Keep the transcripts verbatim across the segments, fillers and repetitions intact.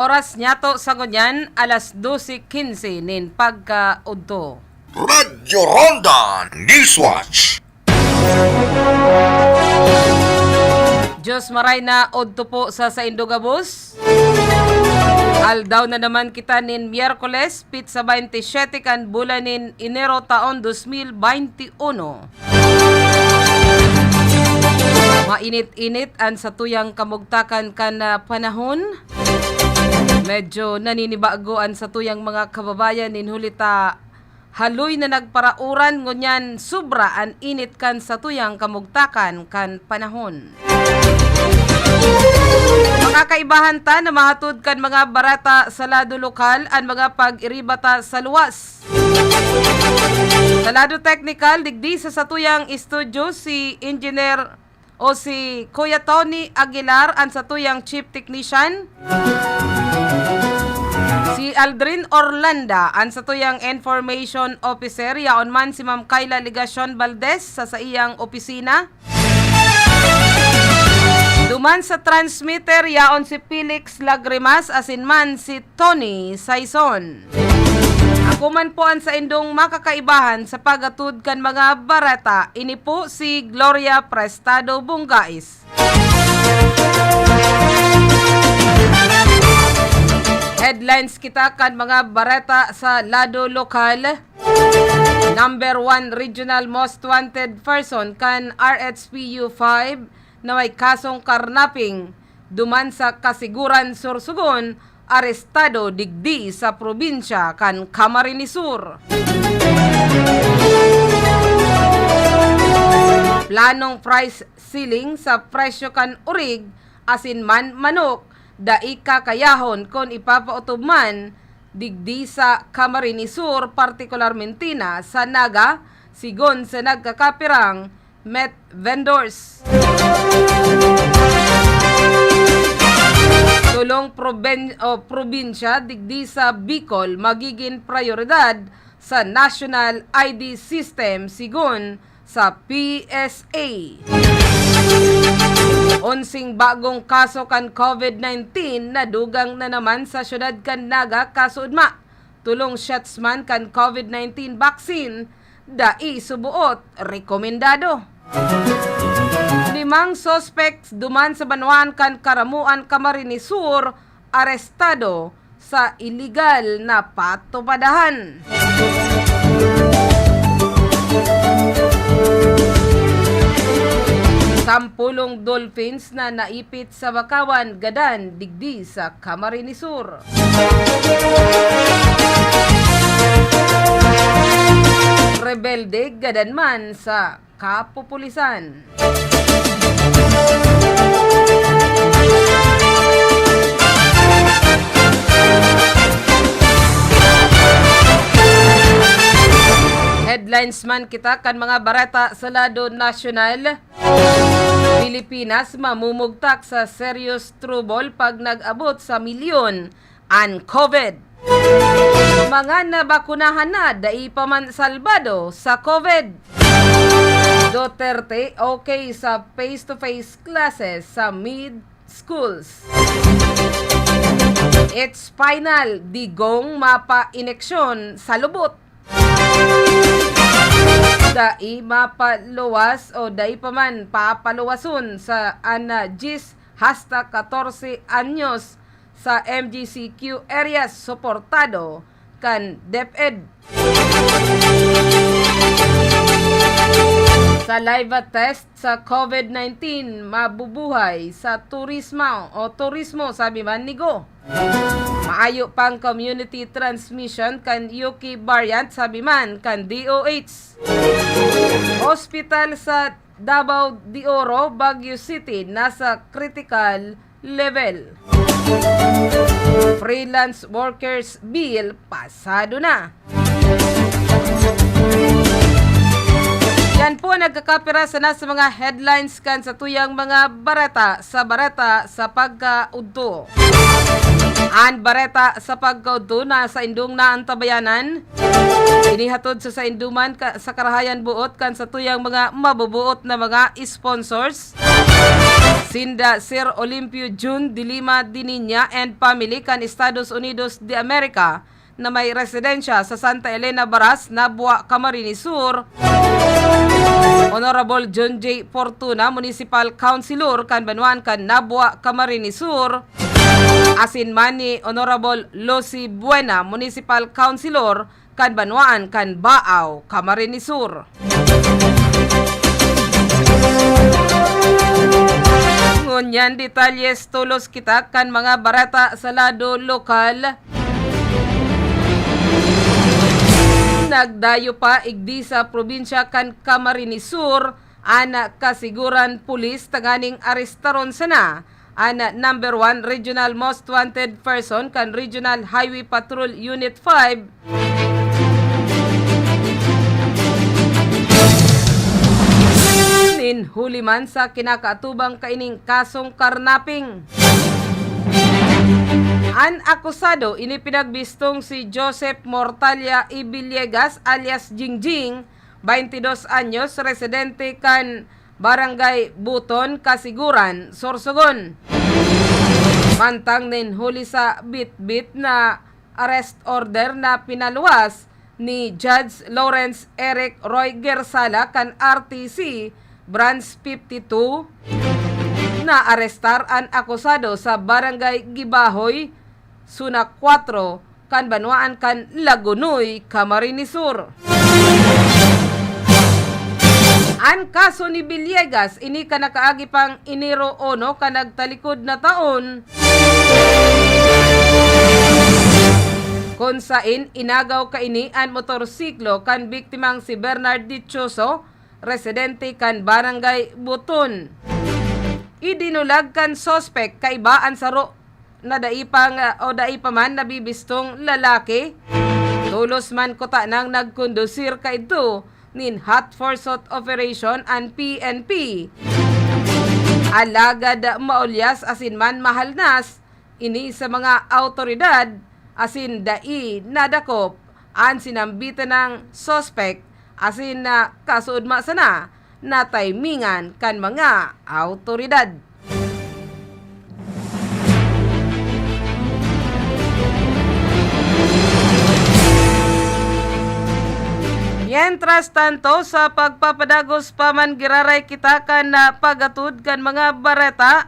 Oras niyato sa ngunyan, alas dose quince nin pagkaudto. Radyo Ronda Newswatch. Diyos maray na odto po sa saindo gabos. Aldaw na naman kita nin Miyerkules, petsa baynte siyete kan bulan nin Enero, taon dos mil baynte uno. Mainit-init an satuyang kamugtakan kan, ah, panahon. Medyo naninibago an satuyang mga kababayan nin huli ta haloy na nagparauran, ngunyan sobra an init kan satuyang kamugtakan kan panahon. Makakaibahan ta na mahatod kan mga bareta sa lado lokal an mga pag-iriba ta sa luwas. Sa lado teknikal, digdi sa satuyang estudyo si Engineer o si Kuya Tony Aguilar, an satuyang Chief Technician. Si Aldrin Orlanda, an satuyang Information Officer, yaon man si Ma'am Kayla Legacion Valdez sa saiyang opisina. Duman sa transmitter, yaon si Felix Lagrimas asin man si Tony Saison. Ako man po an saindong makakaibahan sa pag-atod kan mga bareta. Ini po si Gloria Prestado Bungais. Headlines kita kan mga bareta sa lado lokal. Number one regional most wanted person kan R H P U five na may kasong karnaping duman sa Kasiguran, Sorsogon, arestado digdi sa probinsya kan Camarines Sur. Planong price ceiling sa presyo kan orig asin man manok, dai kakayahon kun ipapaotob man digdi sa Camarines Sur, partikularmente na sa Naga, sigon sa nagkakapirang meat vendors. Tolong proben-, o probinsya digdi sa Bicol magigin prayoridad sa National I D System, sigon sa P S A. Onseng bagong kaso kan COVID nineteen nadugang na naman sa siyudad kan Naga, kasuodma. Tolong shots man kan COVID nineteen vaccine, dai suboot rekomendado. Limang suspects duman sa banwaan kan Caramoan, Camarines Sur, arestado sa iligal na patupadahan. Sampolong dolphins na naipit sa Bacawan gadan digdi sa Camarines Sur. Rebelde gadan man sa kapupulisan. Headlines man kita kan mga bareta sa lado nasyonal. Pilipinas mamumugtak sa serious trouble pag nag-abot sa milyon an COVID. Mga nabakunahan na dai pa man salbado sa COVID. Duterte okay sa face-to-face classes sa mid schools. It's final, Digong mapa-ineksyon sa lubot. Dai mapaluwas o dai pa man papaluwason sa ana diyes hasta katorse anyos sa M G C Q areas suportado kan DepEd. Saliva test sa COVID nineteen mabubuhay sa turismo o turismo, sabi man ni Go. Maayo pang community transmission kan U K variant, sabi man kan D O H. Hospital sa Davao de Oro, Baguio City, nasa critical level. Freelance Workers Bill pasado na. Yan po, nagkakapira sana sa mga headlines kan satuyang mga bareta sa bareta sa pagkaudto. An bareta sa pagkaudto na saindong naantabayanan, inihatod sa saindo man ka, sa karahayan boot kan satuyang mga mabubuot na mga sponsors. Sinda Sir Olimpio Jun de Lima de Niña and family kan Estados Unidos de America na may residensya sa Santa Elena Baras, Nabua, Camarines Sur. Honorable John J Fortuna, Municipal Councilor kan banwaan kan Nabua, Camarines Sur. Asin man ni Honorable Lucy Buena, Municipal Councilor kan banwaan kan Baao, Camarines Sur. Ngunyan detalyes tolos kita kan mga bareta sa lado lokal. Nagdayo pa igdi sa probinsya kan Camarines Sur an kasiguran pulis tanganing arestaron sana an number one regional most wanted person kan Regional Highway Patrol Unit five nin huli man sa kinakaatubang kaining kasong karnaping. An akusado, ini pinagbistong si Joseph Mortalia Ibiliegas alias Jingjing, baintidos anyos, residente kan Barangay Buton, Kasiguran, Sorsogon. Mantang nin huli sa bitbit na arrest order na pinaluwas ni Judge Lawrence Eric Roy Gersala kan R T C Branch fifty-two, naarestar an akusado sa Barangay Gibahoy, Zona Cuatro, kan banwaan kan Lagonoy, Camarines Sur. An kaso ni Villegas, ini kan nakaagi pang Enero uno kan nagtalikod na taon, kun sain inagaw kaini an motorsiklo kan biktimang si Bernard Dichoso, residente kan Barangay Buton. Idinulag kan suspek kaiba an saro na dai pa nga, o dai pa man nabibistong lalaki. Tolos man kutanang nagkondusir kaidto nin hot pursuit operation an P N P. Alagad maulyas asin man mahalnas ini sa mga awtoridad, asin dai nadakop an sinambitan nang suspek, asin na kasuodma sana natimingan kan mga awtoridad. Mientras tanto, sa pagpapadagos pa man, giraray kita kan, ah, pag-atod kan mga bareta.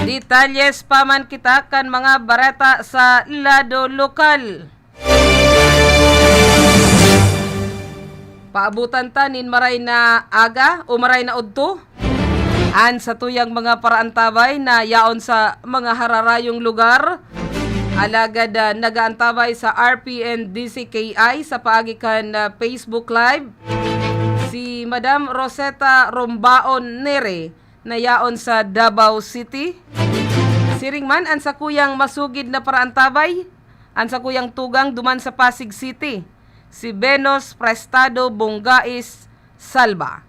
Detalyes pa man kita kan mga bareta sa lado lokal. Paabutan ta nin maray na aga o maray na udto an satuyang mga paraantabay na yaon sa mga hararayong lugar. Alagad, ah, nagaantabay sa R P N D C K I sa paagi kan, ah, Facebook Live si Madam Rosetta Rombaon Nere na yaon sa Davao City. Siring man an sakuyang masugid na paraantabay, an sakuyang tugang duman sa Pasig City, si Venus Prestado Bongais Salva.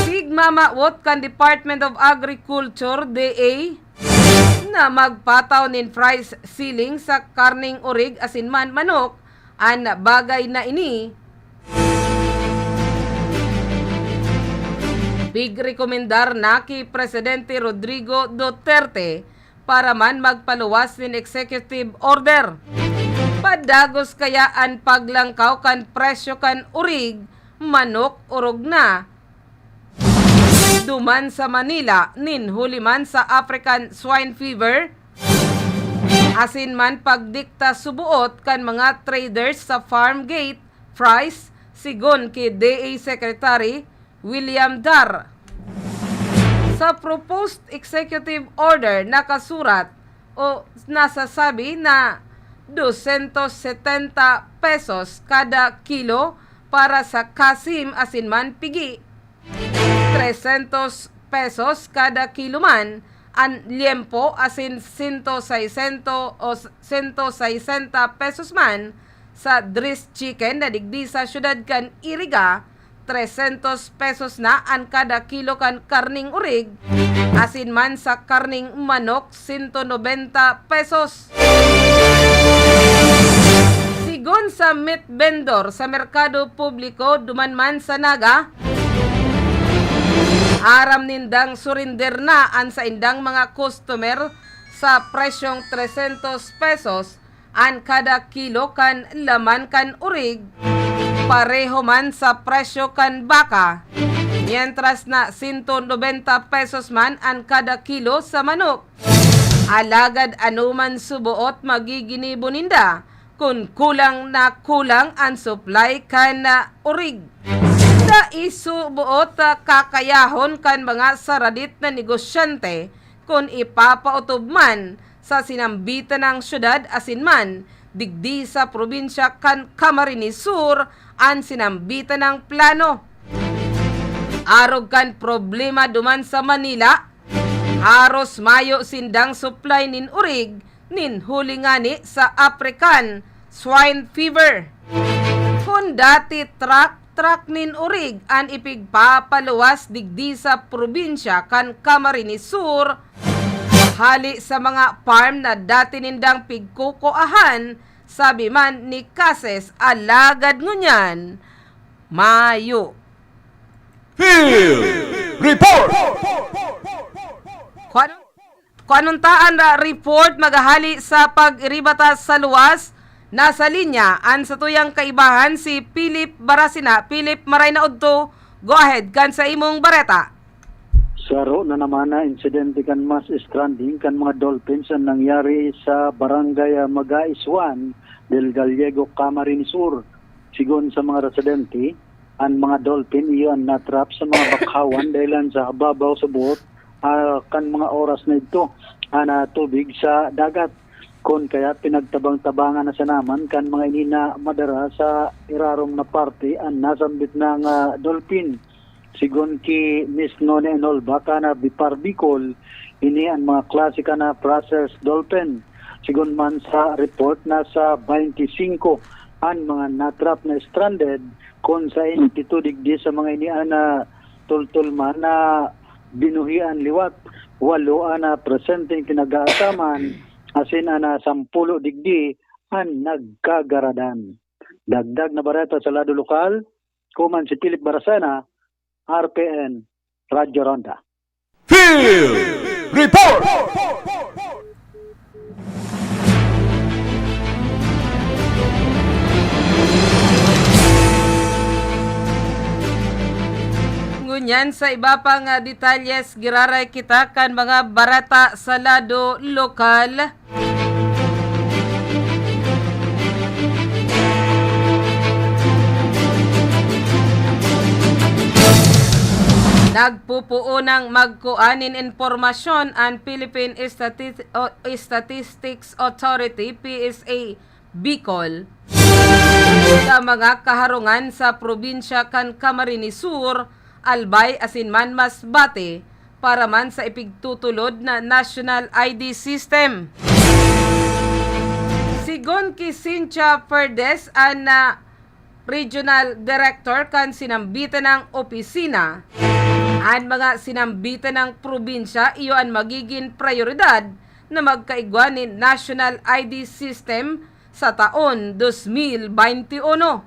Tigmamawot kan Department of Agriculture, D A, na magpataw nin price ceiling sa karneng orig asin man manok. An bagay na ini, pigrekomendar na ki Presidente Rodrigo Duterte para man magpaluwas nin executive order. Padagos kaya an paglangkaw kan presyo kan orig, manok, orog na duman sa Manila nin huli man sa African Swine Fever, asin man pagdikta suboot kan mga traders sa farm gate price, sigon ki D A Secretary William Dar. Sa proposed executive order, nakasurat o nasasabi na dosyentos setenta pesos kada kilo para sa kasim asin man pigi, trescientos pesos kada kilo man an liempo asin sento sesenta o sento sesenta pesos man sa dressed chicken na digdi sa siyudad kan Iriga, trescientos pesos na an kada kilo kan karneng orig, asin man sa karneng manok, sento nobenta pesos. Sigon sa meat vendor sa merkado publiko duman man sa Naga, aram nindang surinder na an saindang mga customer sa presyong trescientos pesos an kada kilo kan laman kan orig, pareho man sa presyo kan baka, mientras na sento nobenta pesos man an kada kilo sa manok. Alagad anoman suboot magiginibo ninda kun kulang na kulang an supply kan, ah, orig. Dai suboot, ah, kakayahon kan mga saradit na negosyante kun ipapaotob man sa sinambitan nang syudad asin man digdi sa probinsya kan Camarines Sur an sinambitan nang plano. Arog kan problema duman sa Manila, haros mayo sindang supply nin orig nin huli ngani sa African Swine Fever. Kun dati truck-truck nin orig an ipigpapaluwas digdi sa probinsya kan Camarines Sur, hali sa mga farm na dati nindang pigkukuahan, sabi man ni Cases, alagad ngunyan, mayo. Field Report! Kwan-, kwanuntaan na report maghahali sa pag-iribata sa luwas. Nasa linya an satuyang kaibahan, si Philip Barasina. Philip, maray na udto, go ahead kan sa imong bareta. Saro na naman na insidente kan mass stranding kan mga dolphins an nangyari sa barangay, ah, Magais one, Del Gallego, Camarines Sur. Sigon sa mga residente, an mga dolphin iyo an natrap sa mga bakhawan dahilan sa hababaw sa buot, ah, kan mga oras na idto, an, ah, tubig sa dagat. Kun kaya pinagtabang-tabangan na sana man kan mga ini na madara sa irarom na parte an nasambit na nga dolphin. Sigon ki Miss Nona Enolba kan, ah, Bipar Bicol, ini an mga klase kan, ah, Brussels dolphin. Sigon man sa report, nasa baynte singko an mga natrap na stranded, kun sa pito digdi sa mga ini an, ah, tultol man na binuhian liwat, walo an, ah, presenteng pinag-aataman, asin an, ah, sampulo digdi an nagkagaradan. Dagdag na bareta sa lado lokal, kuman si Philip Baracena, R P N, Radyo Ronda. Field Report! Ngunyan, sa iba pang, ah, detalyes, giraray kita kan mga bareta sa lado lokal. Nagpupuunang magkua nin impormasyon an Philippine Statis-, o, Statistics Authority, P S A, Bicol, sa mga kaharungan sa probinsya kan Camarines Sur, Albay asin man Masbate, para man sa ipigtutulod na National I D System. Sigon ki Cynthia Perdes, an, ah, Regional Director kan sinambitan nang opisina, an mga sinambitan nang probinsya iyo an magigin prayoridad na magkaigwa nin National I D System sa taon dos mil baynte uno.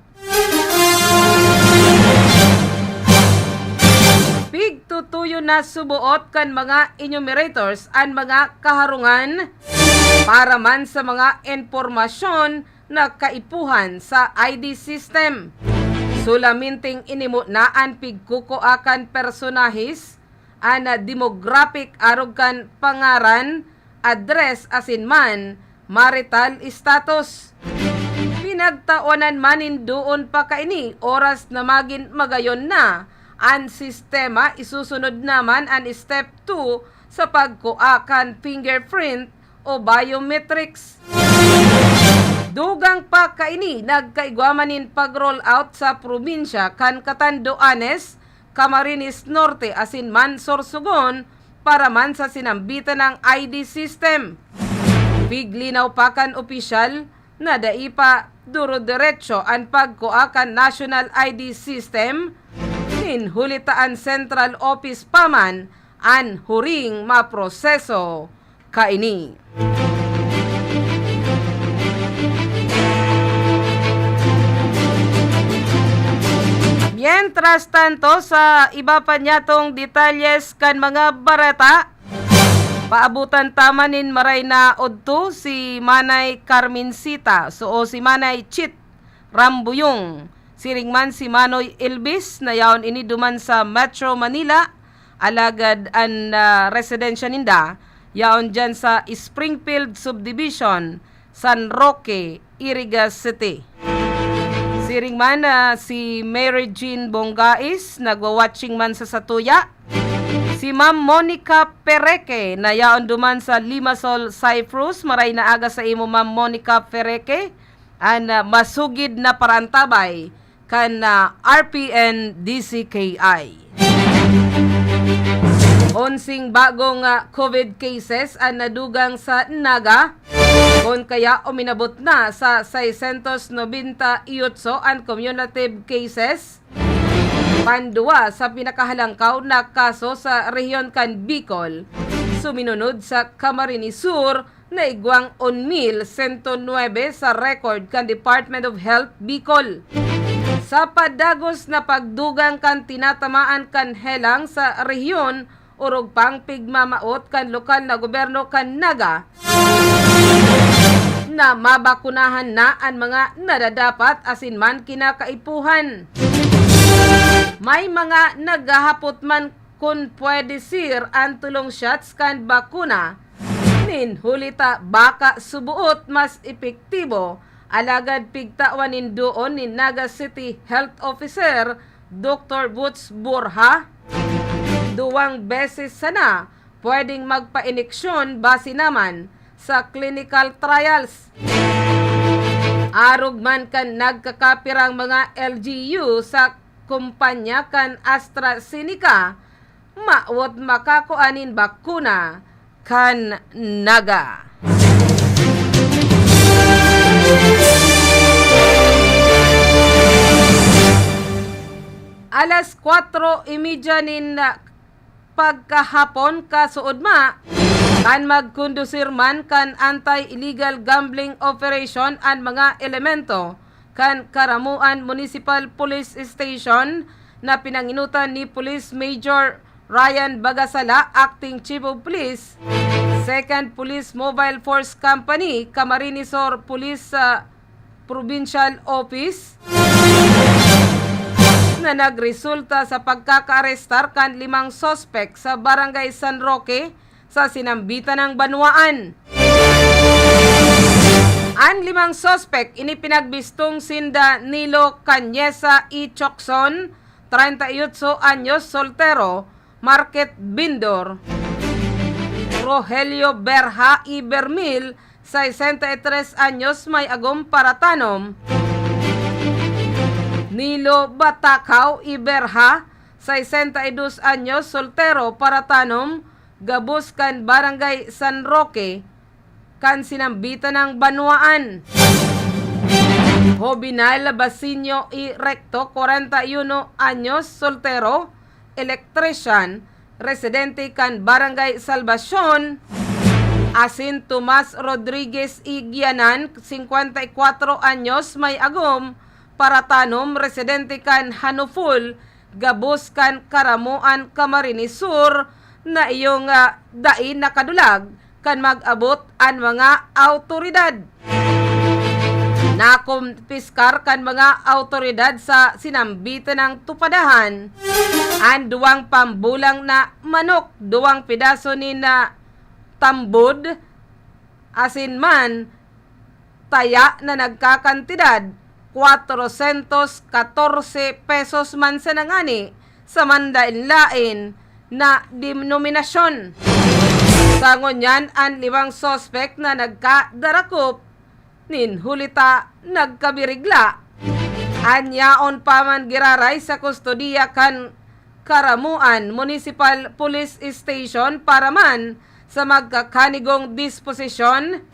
Pigtutuyo na suboot kan mga enumerators an mga kaharungan para man sa mga impormasyon na kaipuhan sa I D system. Sulaminting inimo na an pigkukua kan personahes, an demographic arog kan pangaran, address asin man marital status. Pinagtawanan man nin doon pa kaini, oras na magin magayon na an sistema, isusunod naman an step two sa pagkua kan fingerprint o biometrics. Dugang pa kaini, nagkaigwa man nin pag-roll out sa probinsya kan Catanduanes, Camarines Norte asin man Sorsogon para man sa sinambitan nang I D system. Piglinaw pa kan opisyal na dai pa duro-diretso an pagkua kan National I D system nin huli ta an central office pa man an huring maproseso kaini. Mientras tanto, sa iba pa niyatong detalyes kan mga bareta, paabutan ta man nin maray na udto si Manay Carmencita, so, o si Manay Chit Rambuyong, siring man si Manoy Elvis, na yaon ini duman sa Metro Manila, alagad an, ah, residensya ninda yaon diyan sa Springfield Subdivision, San Roque, Iriga City. Siring man, ah, si Mary Jean Bongais, nagwa-watching man sa satuya. Si Ma'am Monica Pereque, na yaon duman sa Limassol, Cyprus. Maray na aga sa imo, Ma'am Monica Pereque. An, ah, masugid na paraantabay kan, ah, R P N D C K I. Onseng bagong, ah, covid cases an nadugang sa Naga, kun kaya uminabot na sa seiscientos nobenta y ocho an cumulative cases, panduwa sa pinakahalangkaw na kaso sa rehiyon kan Bicol, suminunod sa Camarines Sur, na igwang un mil sento nuebe sa record kan Department of Health Bicol. Sa padagos na pagdugang kan tinatamaan kan helang sa rehiyon, orog pang pigmamaot kan lokal na gobyerno kan Naga na mabakunahan na an mga nadadapat asin man kinakaipuhan. May mga naghahapot man kun pwede sir an tolong shots kan bakuna nin huli ta baka suboot mas epektibo, alagad pigtawan nin duon ni Naga City Health Officer Doktor Boots Borja, duwang beses sana pwedeng magpa-ineksyon base naman sa clinical trials. Arog man kan nagkakapirang mga L G U sa kumpanya kan AstraZeneca, mawot makakua nin bakuna kan Naga. Alas kwatro y media nin pagkahapon, kasuodma kan magkondusir man kan anti-illegal gambling operation an mga elemento kan Caramoan Municipal Police Station na pinangenotan ni Police Major Ryan Bagasala, Acting Chief of Police, Second Police Mobile Force Company, Camarines Sur Police, ah, Provincial Office, na nagresulta sa pagkakaarestar kan limang suspek sa Barangay San Roque sa Sinambitan ng Banwaan. An limang suspek ini pinagbistong sinda Nilo Cañesa y Chocson, treinta y ocho anyos, soltero, market vendor, Rogelio Berha y Bermil, sesenta y tres anyos, may agom paratanom, Nilo Batacao y Berha, sesenta y dos anyos, soltero, paratanom, gabos kan Barangay San Roque, kan Sinambitan ng Banwaan. Jovenel Basinio y Recto, kwarenta y uno anyos, soltero, electrician, residente kan Barangay Salvacion, asin Tomas Rodriguez y Gianan, singkwenta y kwatro anyos, may agom, paratanom, residente kan Hanuful, gabos kan Caramoan, Camarines Sur, na iyo nga dai nakadulag kan mag-abot an mga awtoridad. Nakumpiskar kan mga awtoridad sa Sinambitan ng Tupadahan an duwang pambulang na manok, duwang pedaso nin, ah, tambod, asin man taya na nagkakantidad kwatrosyentos katorse pesos man sana ngani sa manlaen-laen na denominasyon. Sa ngunyan, an limang suspek na nagkadarakop nin huli ta nagkabirigla, an yaon pa man giraray sa kustodiya kan Caramoan Municipal Police Station para man sa magkakanigong disposisyon,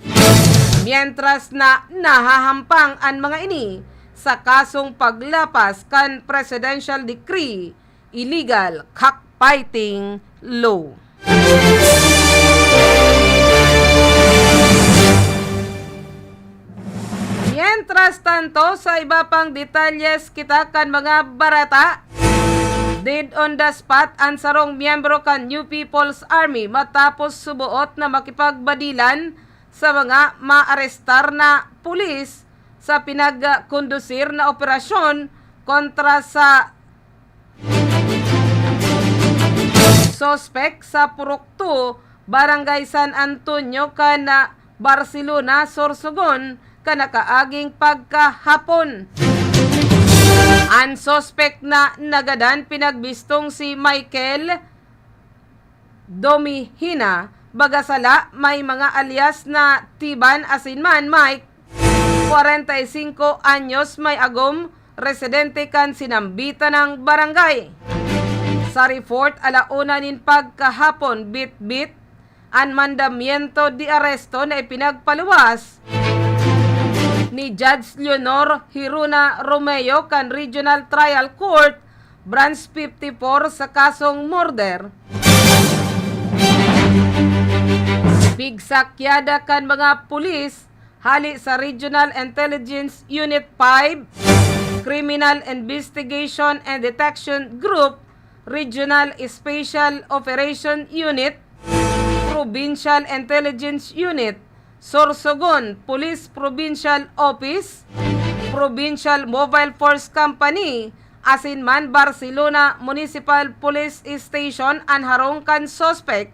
mientras na nahahampang an mga ini sa kasong paglapas kan Presidential Decree illegal cockfighting law. Mientras tanto, sa iba pang detalyes kita kan mga bareta, dead on the spot an sarong miyembro kan New People's Army matapos suboot na makipagbadilan sa mga maarestar na pulis sa pinagkondusir na operasyon kontra sa suspek sa Purok two, Barangay San Antonio kan Barcelona, Sorsogon, kan nakaaging pagkahapon. An suspek na nagadan pinagbistong si Michael Domihina, baga sala may mga alias na Tiban asin man Mike, kwarenta y singko anyos, may agom, residente kan sinambitan na barangay. Sa report, ala una nin pagkahapon, bitbit an mandamiento de aresto na ipinagpaluwas ni Judge Leonor Hiruna Romeo kan Regional Trial Court, Branch fifty-four sa kasong murder. Pigsakyada kan mga pulis hali sa Regional Intelligence Unit five, Criminal Investigation and Detection Group, Regional Special Operation Unit, Provincial Intelligence Unit, Sorsogon Police Provincial Office, Provincial Mobile Force Company, asin man Barcelona Municipal Police Station an harong kan suspek.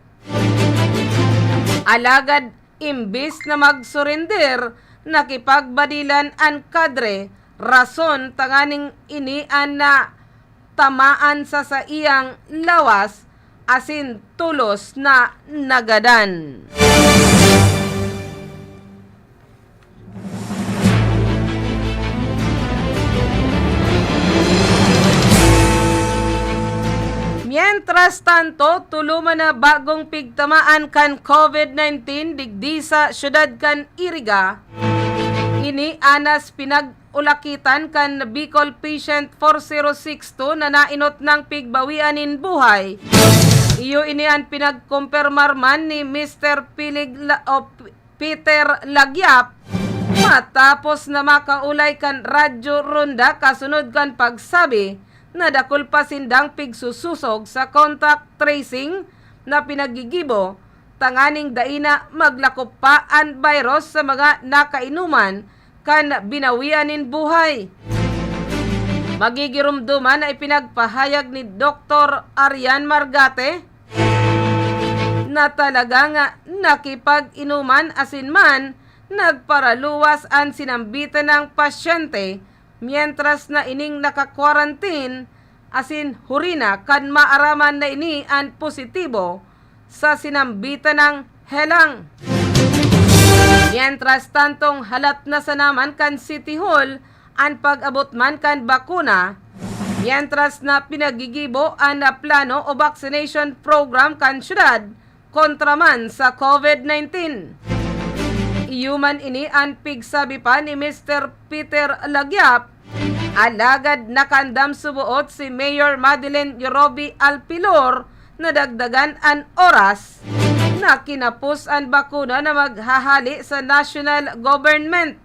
Alagad imbis na magsurinder, nakipagbadilan an kadre, rason tanganing ini an natamaan sa saiyang lawas asin tolos na nagadan. Mientras tanto, tuluman na bagong pigtamaan kan COVID nineteen digdi sa siyudad kan Iriga. Ini anas pinag-ulakitan kan Bicol Patient four zero six two na nainot nang pigbawian nin buhay. Iyo ini an pinagkumpirmar man ni Mister Pilig La-, o P-, Peter Lagyap, matapos na makaulay kan Radyo Ronda kasunod kan pagsabi na dakul pa sindang pigsusosog sa contact tracing na pinagigibo, tanganing dai na maglakop pa an virus sa mga nakainuman kan binawian nin buhay. Magigiromdoman na ipinagpahayag ni Doktor Arian Margate, na talagang nakipag-inuman asin man nagparaluwas an sinambitan na pasyente, mientras na ining naka-quarantine asin huri na kan maaraman na ini an positibo sa sinambitan na helang. Mientras tantong halat na sana man kan City Hall an pag-abot man kan bakuna, mientras na pinagigibo an plano o vaccination program kan syudad kontra man sa COVID nineteen. Iyo man ini an pigsabi pa ni Mister Peter Lagyap, alagad nakaandam suboot si Mayor Madeline Yorobi Alpilor na dagdagan an oras na kinapos an bakuna na maghahali sa national government.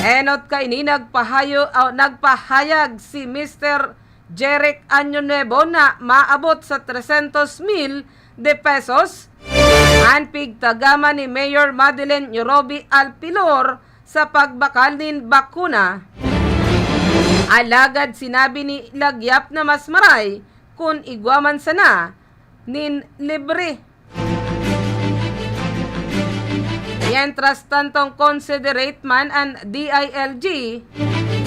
Enot kaini nagpahayo-, o nagpahayag si Mister Jeric Año Nuevo na maabot sa trescientos mil de pesos an pigtagaman ni Mayor Madeline Yorobi Alpilor sa pagbakal nin bakuna. Alagad sinabi ni Lagyap na mas maray kun igwa man sana nin libre. Mientras tantong considerate man an D I L G,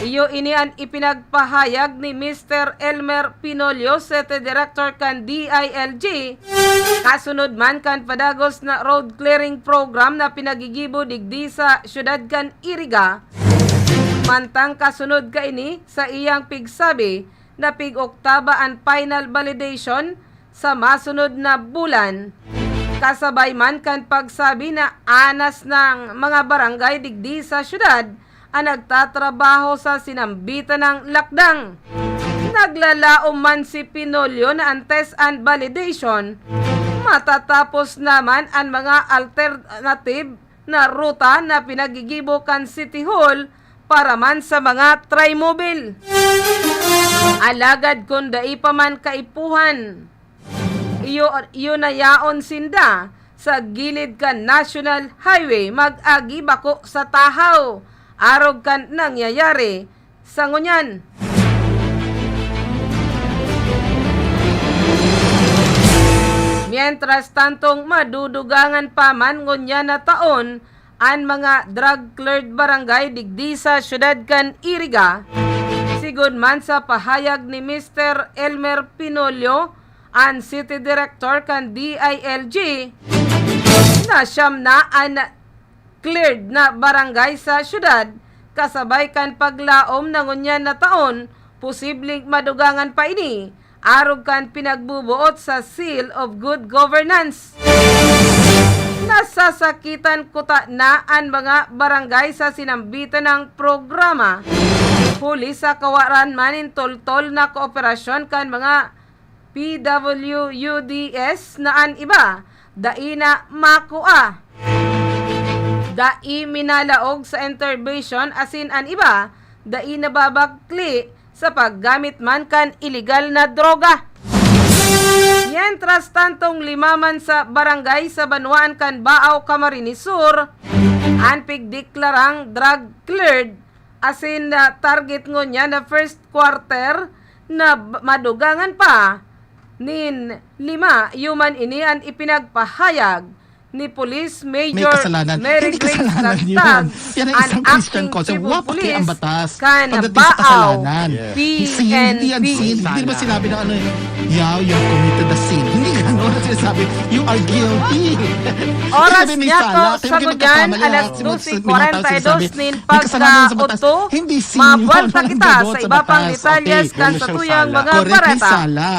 iyo ini an ipinagpahayag ni Mister Elmer Pinolio, City Director kan D I L G, kasunod man kan padagos na road clearing program na pinagigibo digdi sa siyudad kan Iriga. Mantang kasunod kaini sa iyang pigsabi, na pig-oktaba an final validation sa masunod na bulan, kasabay man kan pagsabi na anas nang mga barangay digdi sa syudad an nagtatrabaho sa sinambitan na lakdang. Naglalaom man si Pinolio na ang test and validation, matatapos naman ang mga alternative na ruta na pinagigibo kan City Hall para man sa mga trimobile. Alagad kun dai pa man kaipuhan, iyo, iyo na yaon sinda sa gilid kan National Highway, mag-agi bako sa tahaw, arog kan nangyayari sa ngunyan. Mientras tantong, madudugangan pa man ngunyan na taon an mga drug-cleared barangay digdi sa siyudad kan Iriga. Sigon man sa pahayag ni Mister Elmer Pinolio, an City Director kan D I L G, na siyam na an cleared na barangay sa siyudad, kasabay kan paglaom na ngunyan na taon, posibleng madugangan pa ini, arog kan pinagbubuot sa Seal of Good Governance. Nasasakitan kuta na an mga barangay sa sinambitan ng programa, huli sa kawaran man nin toltol na kooperasyon kan mga P W U D S na an iba dai na makua, dai minalaog sa intervention, asin an iba dai nababakli sa paggamit man kan iligal na droga. Mientras tantong, lima man sa barangay sa banwaan kan Baao, Camarines Sur, an pigdeklarang drug cleared asin, ah, target ngunyan na first quarter na b-, madugangan pa nin lima. Iyo man ini an ipinagpahayag ni Police Major Mary Grace Nagtag, an acting chief of police kan Baao P N P. Hindi kasalanan yun. Yan ay isang Christian concept. Wapaki ang batas pagdating sa kasalanan. Yes. Hindi, hindi yan sin. Hindi naman sinabi na ano, "Yaw, you have committed a sin." Hindi ganun ang sinasabi. You are guilty. Oras niya to sa ngunyan, alas dose kwarenta y dos nin pagkaoto. Mabuwalta kita sa iba pang detalye kan satuyang mga bareta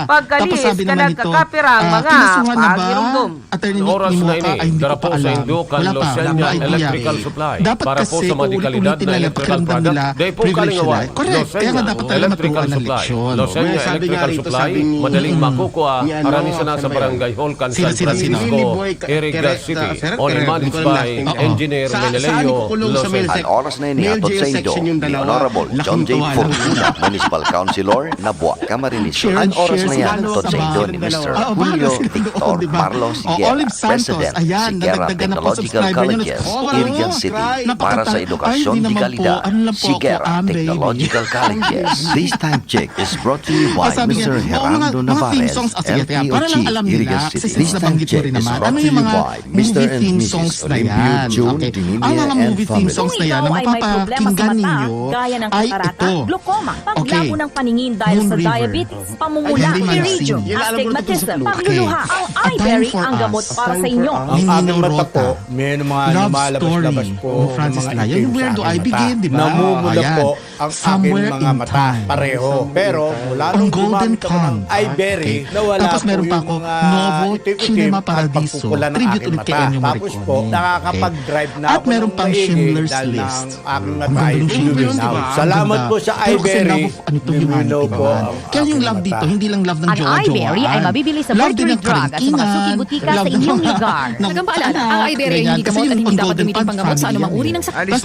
pagkalis kan nagkakapirang mga pagirumdom. An oras na ini, darapo saindo kan Losenia Electrical Supply. Para po sa mga dekalidad na electrical product, dai po kalingaway. Losenia Electrical Supply. Losenia Electrical Supply, madaling makukua, harani sana sa Barangay Hall kan San Francisco, Iriga City. Only managed by Engineer Meneleo Losenia. An oras na ini hatod saindo ni Honorable John J Fortuna, Municipal Councilor, Nabua, Camarines Sur. An oras na yan hatod saindo ni Mister Julio Victor Marlos Siguera, President, Siguera Technological Colleges, Iriga City, para sa edukasyon de kalidad. Siguera Technological Colleges. This time check is brought to you by Mister Gerardo Navarez, L T O Chief, Iriga City. This time check is brought to you by Mister and Missus Olimpio Jun Dinilia and family. Ang mga movie theme songs na yan na mapapakinggan ninyo ay ito. Kung ikaw ay may problema sa mata, gaya ng katarata, glaucoma, paglabo ng paningin dahil sa diabetes, pamumula, iridium, astigmatism, pagluluha, ang Iberry ang gamot para sa inyo. Ang aking mata po, may mga lumalabas-labas po na mga itim sa aking mata. Namumula po ang aking mga mata pareho. Pero mula nung gumamit ako ng Iberry, nawala po yung mga itim-itim at pagpupula ng aking mata. Tapos po, nakakapag-drive na ako ng maigi dahil na ang aking mata ay luminaw. Salamat po sa Iberry. Luminaw po ang aking mata. Ang Iberry ay mabibili sa Mercury Drug at sa mga suking butika sa inyong lugar. Huwag kang paalala, ang Iberry ay hindi gamot at hindi dapat gamitin panggamot sa anumang uri ng sakit.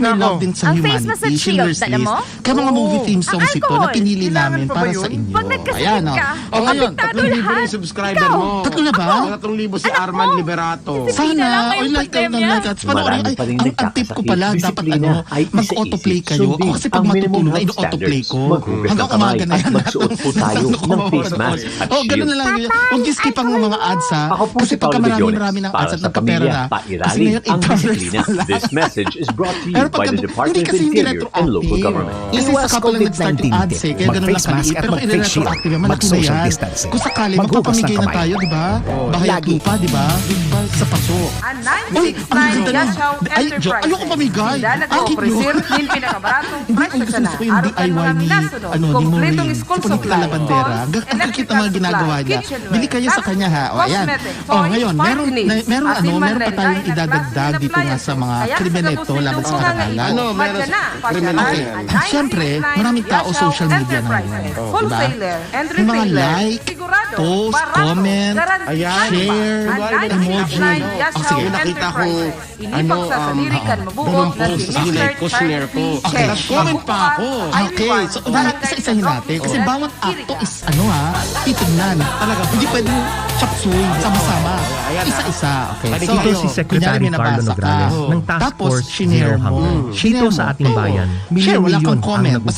Ang face massage shield, dala mo? Kaya mga movie theme songs ito na pinili namin para sa inyo. Ayan, oh. O ngayon, tatlong libo na yung subscriber mo. Tatlo na ba? Tatlong libo si Arman Liberato. Sana, oy, like kayo ng like at panoorin. Ay, ang, ang tip ko pala, dapat ano, mag-autoplay kayo. Ako kasi pag matutulog na, ino-autoplay ko. Hanggang umaga na yan. Magsuot po tayo ng face mask at shield. Oh, ganun na lang yun. Huwag niyo skip ang mga ads, ha? Kasi pagka marami-rami ng ads at nagkapera na, kasi ngayon, eight dollars na lang. This message is brought to you by the Department of Interior and Local Government. Kasi sa couple lang nag-start yung ads eh, kaya ganun lang kaliit. Pero kung i-retroactive yan, malaki na yan. Kung sakali, magpapamigay na tayo, di ba? Bahaya Tupa, di ba? Sa paso. Ang nine six nine Yachao Enterprises. Ay, ayoko pamigay. Nilalagaw preserve nin pinakabaratong presyo sa lahat. Arukan mga minasunod, kompletong school supplies, phones, electrical supply, kitchenware, cosmetics, oil, party, asin man na ligaya na klase ng appliances. Kaya sa gabos nitong mga ngaipo, madya na, pasyalan ang nine six nine. Siyempre, maraming tao social media na ngayon. Oh, diba? May mga like, post, comment, share, emoji. Oh, sige. Nakita ko, ano, um, ganun post, sige, like ko, share ko. Okay, nag-comment pa ako. Okay, so, isa-isahin natin. Kasi bawat akto is, ano ha, titignan. Talaga, hindi pwedeng chop suey, sama-sama. Isa-isa. Okay, so, ito si Secretary Carlo Nograles ng Task Force Zero Hunger. Siyento sa ating bayan, milyon-milyon ang nagugutom.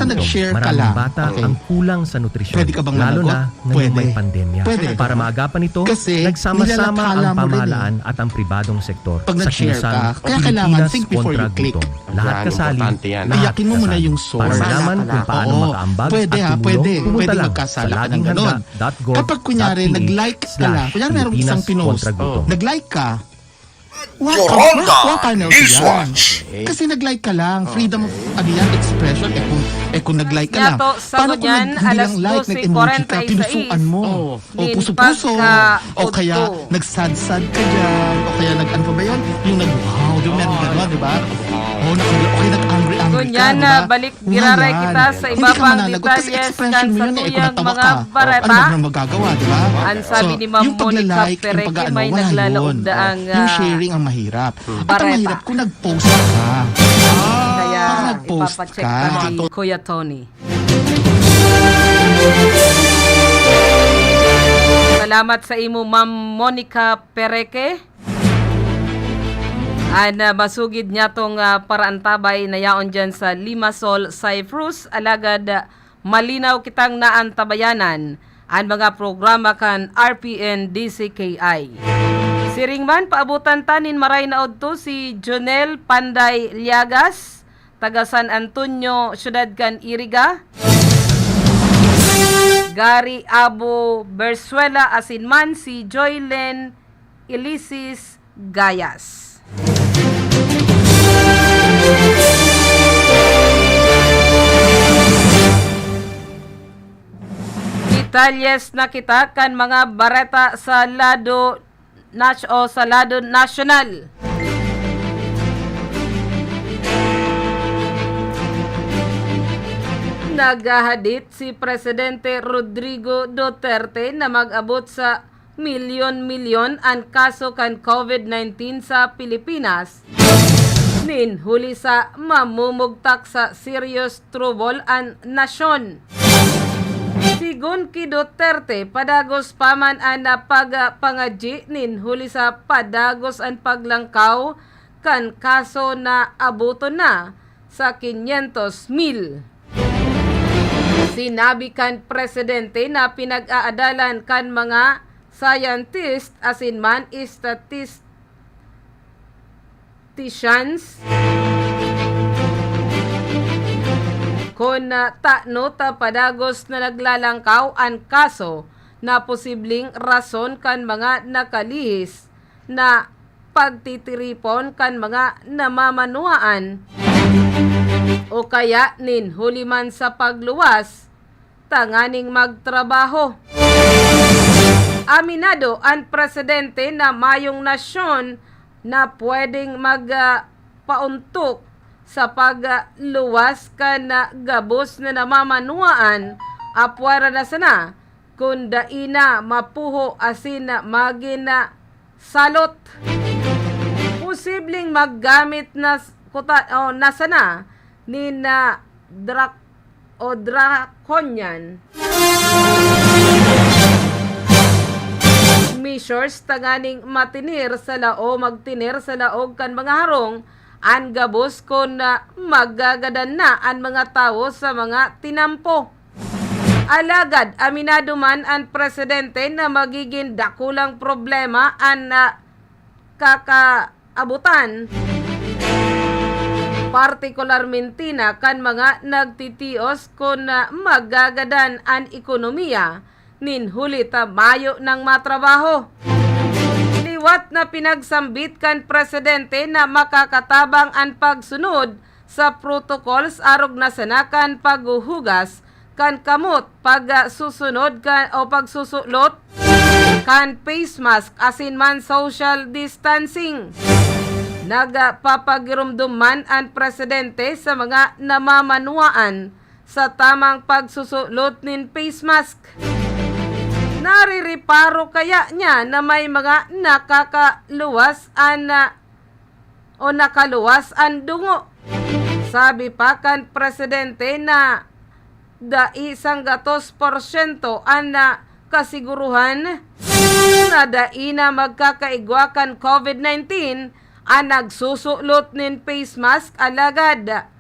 Maraming bata ang kulang sa nutrisyon, lalo na ngayong may pandemya. Para maagapan ito, nagsama-sama ang pamahalaan at ang pribadong sektor sa kilusan Pilipinas kontra Gutom. Lahat kasali, lahat kasali. Para malaman kung paano makaambag at tumulong, pumunta lang sa laging handa dot gov dot ph slash gutom. Kapag kunyari, nag-like ka lang, kunyari meron isang pinost, nag-like ka, Wa ka, wa, wa ka na yan. Kasi nag-like ka lang, freedom of, ano yan, expression. Eh kung, eh kung nag-like ka lang, paano kung nag-, hindi lang like, nag-emoji ka, pinusuan mo? O puso-puso, o kaya nagsadsad ka dyan, o kaya nag-, ano pa ba yun? Yung nag-wow, yung meron gano'n, di ba? O, nag-, o kaya nag-angry-angry ka, di ba? Giraray kita sa iba pang detalyes kan satuyang mga bareta. Ano naman magagawa, di ba? An sabi ni Ma'am Monica Pereque, may naglalaog daang, ah, bareta. Kaya ipapacheck ka ni Kuya Tony. Salamat sa imo, Ma'am Monica Pereque. An, ah, masugid niyatong, ah, paraantabay na yaon diyan sa Limassol, Cyprus. Alagad, ah, malinaw kitang naantabayanan an mga programa kan R P N D C K I. Siring man, paabotan ta nin maray na udto si Jonel Panday Liagas, taga San Antonio, siyudad kan Iriga. Gary Abo Berzuela, asin man si Joylen Ilisis Gayas. Detalyes na kita kan mga bareta sa lado nas-, o sa lado nasyonal. Naghahadit si Presidente Rodrigo Duterte na mag-abot sa milyon-milyon an kaso kan COVID nineteen sa Pilipinas, nin huli sa mamumugtak sa serious trouble an nasyon. Sigon ki Duterte, padagos pa man an pagpangadyi nin huli sa padagos an paglangkaw kan kaso na aboton na sa quinientos mil. Sinabi kan presidente na pinag-aadalan kan mga scientist asin man statisticians kun, ah, tano ta padagos na naglalangkaw an kaso na posibleng rason kan mga nakalihis na pagtitiripon kan mga namamanuhaan o kaya nin huli man sa pagluwas tanganing magtrabaho. Aminado an presidente na mayong nasyon na pwedeng mag, ah, pauntok sa pagluwas kan, ah, gabos na namamanuhaan, apwera na sana kun dai na mapuho asin magin, ah, salot. Posibleng maggamit na s-, kuta-, o, na sana nin, ah, drak-, o draconian measures tanganing matinir sa lao-, magtinir sa laog kan mga harong an gabos kun, ah, magagadan na an mga tawo sa mga tinampo. Alagad aminado man an presidente na magigin dakulang problema an, ah, kakaabotan, partikularmente na kan mga nagtitios kun, ah, magagadan an ekonomiya nin huli ta mayo nang matrabaho. Liwat na pinagsambit kan presidente na makakatabang an pagsunod sa protocols arog na sana kan paghuhugas kan kamot, pagsusunod kan, o pagsusulot kan face mask asin man social distancing. Nagpapagiromdom man an presidente sa mga namamanuaan sa tamang pagsusulot nin face mask. Narireparo kaya niya na may mga nakakaluwas an, ah, o nakaluwas an dungo? Sabi pa kan presidente na dai sanggatos porsyento an, ah, kasiguruhan na dai na magkakaigwa kan COVID nineteen an nagsusulot nin face mask, alagad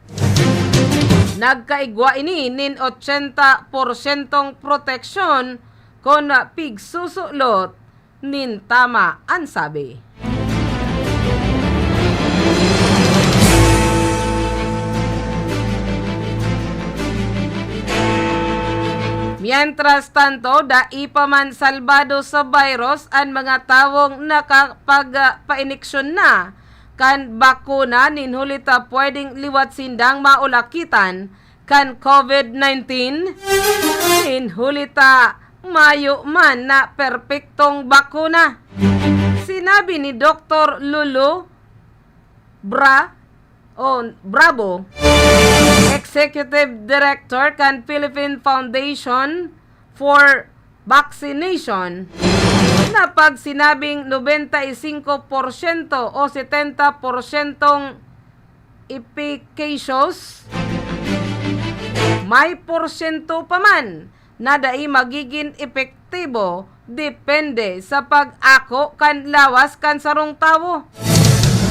nagkaigwa ini nin ochenta porsyentong proteksyon kun pigsusulot nin tama an sabi. Mientras tanto, dai pa man salbado sa virus an mga tawong nakapagpainiksyon na kan bakuna nin huli ta pwedeng liwat sindang maulakitan kan COVID nineteen, nin huli ta mayo man na perpektong bakuna. Sinabi ni Doktor Lulu Bra, o Bravo, Executive Director kan Philippine Foundation for Vaccination, na pag sinabing nobenta y singko porsyento o setenta porsyentong efficacious, may porsyento pa man na dai magigin epektibo depende sa pag-ako kan lawas kan sarong tawo.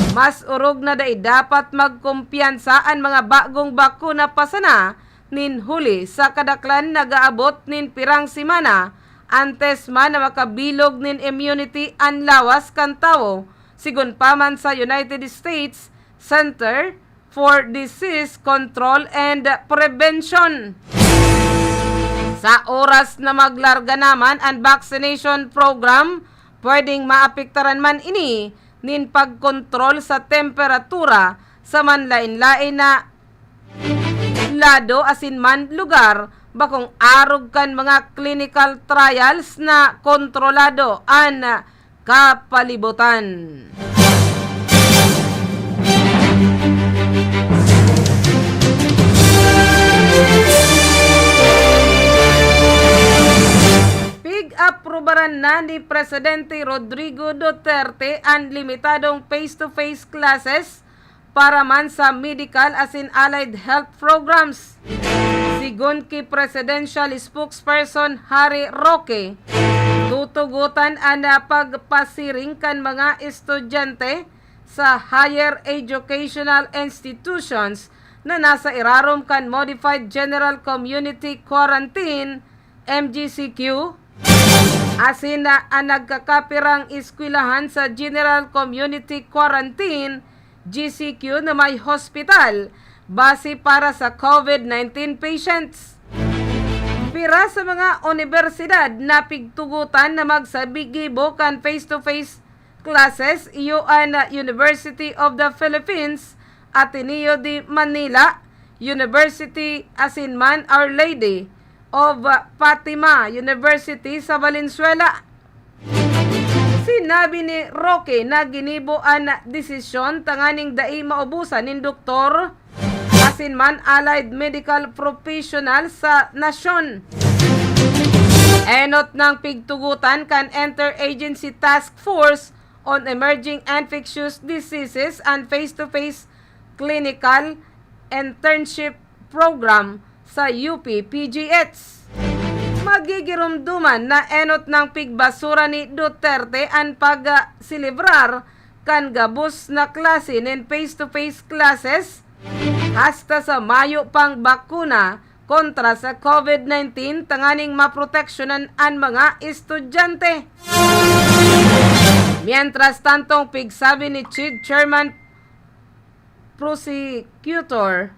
Mas orog na dai dapat magkumpiyansa an mga bagong bakuna pa sana nin huli sa kadaklan nag-aabot nin pirang semana antes man na makabilog nin immunity an lawas kan tawo, sigon pa man sa United States Center for Disease Control and Prevention. Sa oras na maglarga naman an vaccination program, pwedeng maapektaran man ini nin pagkontrol sa temperatura sa manlaen-laen na lado asin man lugar, bakong arog kan mga clinical trials na kontrolado an kapalibutan. Pig-aprubaran na ni Presidente Rodrigo Duterte an limitadong face-to-face classes para man sa medical asin allied health programs. Sigon ki Presidential Spokesperson Harry Roque, tutugotan an pagpasiring kan mga estudyante sa higher educational institutions na nasa irarom kan Modified General Community Quarantine, M G C Q, asin na an nagkakapirang eskwelahan sa General Community Quarantine, G C Q, na may hospital base para sa COVID nineteen patients. Pira sa mga unibersidad na pigtugotan na magsabi gibo kan face-to-face classes iyo an University of the Philippines, Ateneo de Manila, University asin man Our Lady of Fatima University sa Valenzuela. Sinabi ni Roque na ginibo an desisyon tanganing dai maubusan nin doktor asin man allied medical professional sa nasyon. Enot nang pigtugotan kan Interagency Task Force on Emerging Infectious Diseases and face-to-face clinical internship program sa U P P G H. Magigiromdoman na enot nang pigbasura ni Duterte an pagselebrar kan gabos na klase nin face-to-face classes hasta sa mayo pang bakuna kontra sa COVID nineteen tanganing maproteksyonan an mga estudyante. Mientras tanto, pigsabi ni CHED Chairman Prosecutor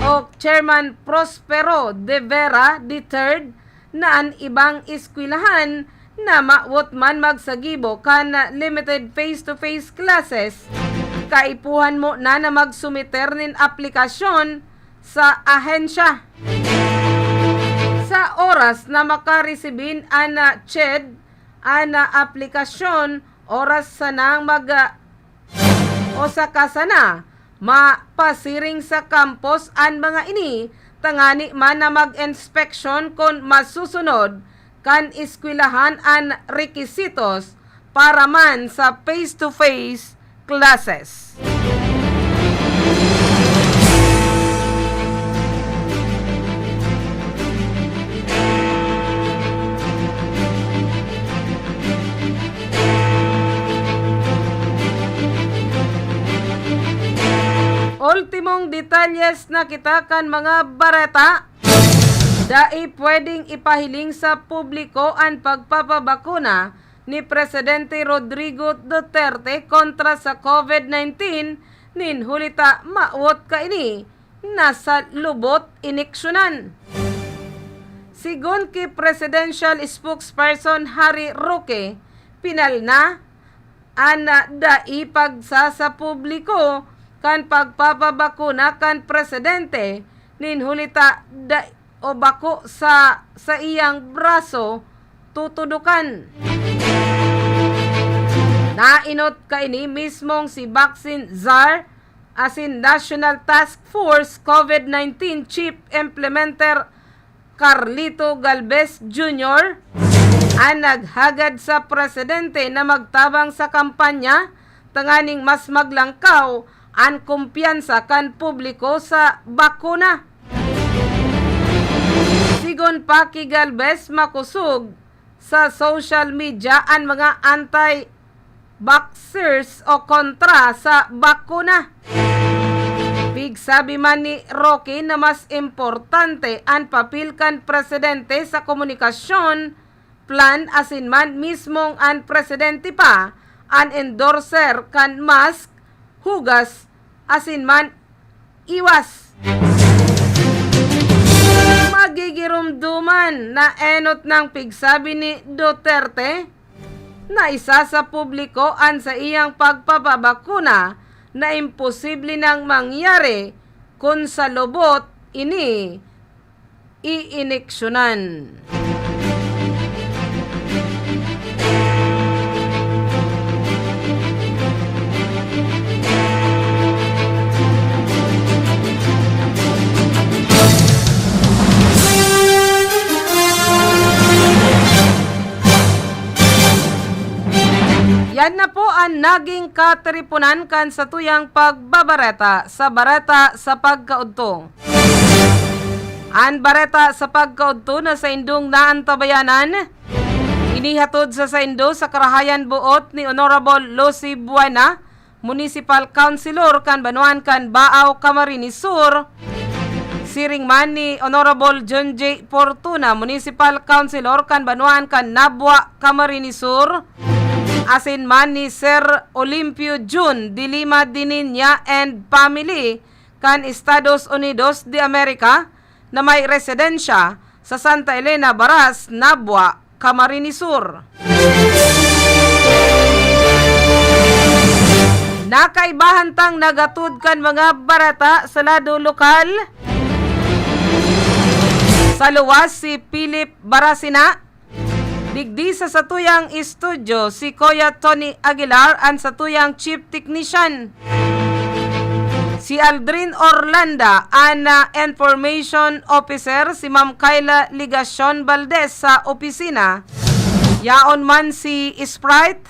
o Chairman Prospero de Vera the third na an ibang eskwelahan na mawot man magsagibo kan limited face-to-face classes, kaipuhan mo na na magsumiter nin aplikasyon sa ahensya. Sa oras na makaresibin an, ah, CHED an, ah, aplikasyon Oras sanang mag, ah, o saka sana mapasiring sa campus an mga ini, tangani man na mag-inspeksyon kun masusunod kan eskwelahan an rekisitos para man sa face-to-face classes. Ultimong detalyes na kita kan mga bareta. Dai pwedeng ipahiling sa publiko an pagpapabakuna ni Presidente Rodrigo Duterte kontra sa COVID nineteen nin huli ta mawot kaini na sa lubot iniksyonan. Sigon ki Presidential Spokesperson Harry Roque, pinal na an dai pagsasapubliko kan pagpapabakuna kan presidente nin huli ta da-, o bako sa saiyang braso tutudokan. Nainot kaini mismong si Vaccine Czar asin National Task Force COVID nineteen Chief Implementer Carlito Galvez Junior an naghagad sa presidente na magtabang sa kampanya tanganing mas maglangkaw an kumpiyansa kan publiko sa bakuna. Sigon pa ki Galvez, makosog sa social media an mga anti-vaxxers o kontra sa bakuna. Pigsabi man ni Roque na mas importante an papel kan presidente sa komunikasyon, plan asin man mismong an presidente pa an endorser kan mask, hugas asin man iwas. Magigiromdoman na enot nang pigsabi ni Duterte na isasapubliko an saiyang pagpapabakuna na imposible nang mangyari kun sa lubot ini iiniksyonan. Yan na po an naging katiriponan kan satuyang pagbabareta sa Bareta sa Pagkaudto. An bareta sa pagkaudto na saindong naantabayanan, inihatod sa saindo sa karahayan boot ni Honorable Lucy Buena, Municipal Councilor kan banwaan kan Baao, Camarines Sur, siring man ni Honorable John J. Fortuna, Municipal Councilor kan banwaan kan Nabua, Camarines Sur, asin man ni Sir Olimpio Jun de Lima Dininya and family, kan Estados Unidos de America na may residensya sa Santa Elena, Baras, Nabua, Camarines Sur. Nakaibahan tang nagatud kan mga bareta sa lado lokal. Sa luwas si Philip Barasina, digdi sa satuyang estudyo si Kuya Tony Aguilar, an satuyang chief technician. Si Aldrin Orlanda, an, ah, information officer, si Ma'am Kyla Legacion Valdez sa opisina. Yaon man si Sprite.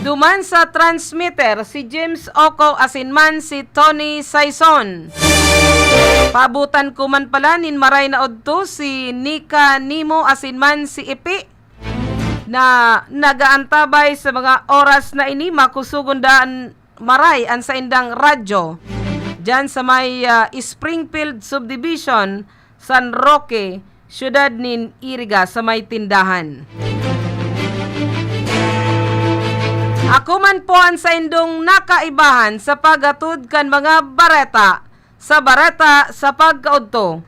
Duman sa transmitter, si James Oco asin man si Tony Saison. Paabutan ko man pala nin maray na udto si Nika Nimo asin man si Ipi na nagaantabay sa mga oras na ini. Makusugon daan maray an saindang radyo diyan sa may, ah, Springfield Subdivision, San Roque, siyudad nin Iriga, sa may tindahan. Ako man po an saindong nakaibahan sa paghatod kan mga bareta sa Bareta sa Pagkaudto.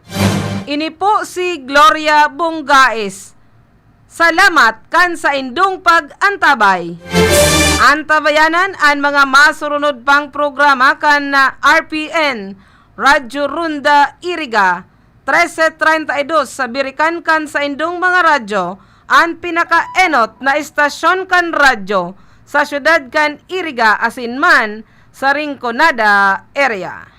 Ini po si Gloria Bongais. Salamat kan saindong pag-antabay. Antabayanan an mga masurunod pang programa kan R P N, Radyo Ronda Iriga, trese treinta y dos, sa birikan kan saindong mga radyo, an pinakaenot na estasyon kan radyo sa siyudad kan Iriga asin man sa Rinconada area.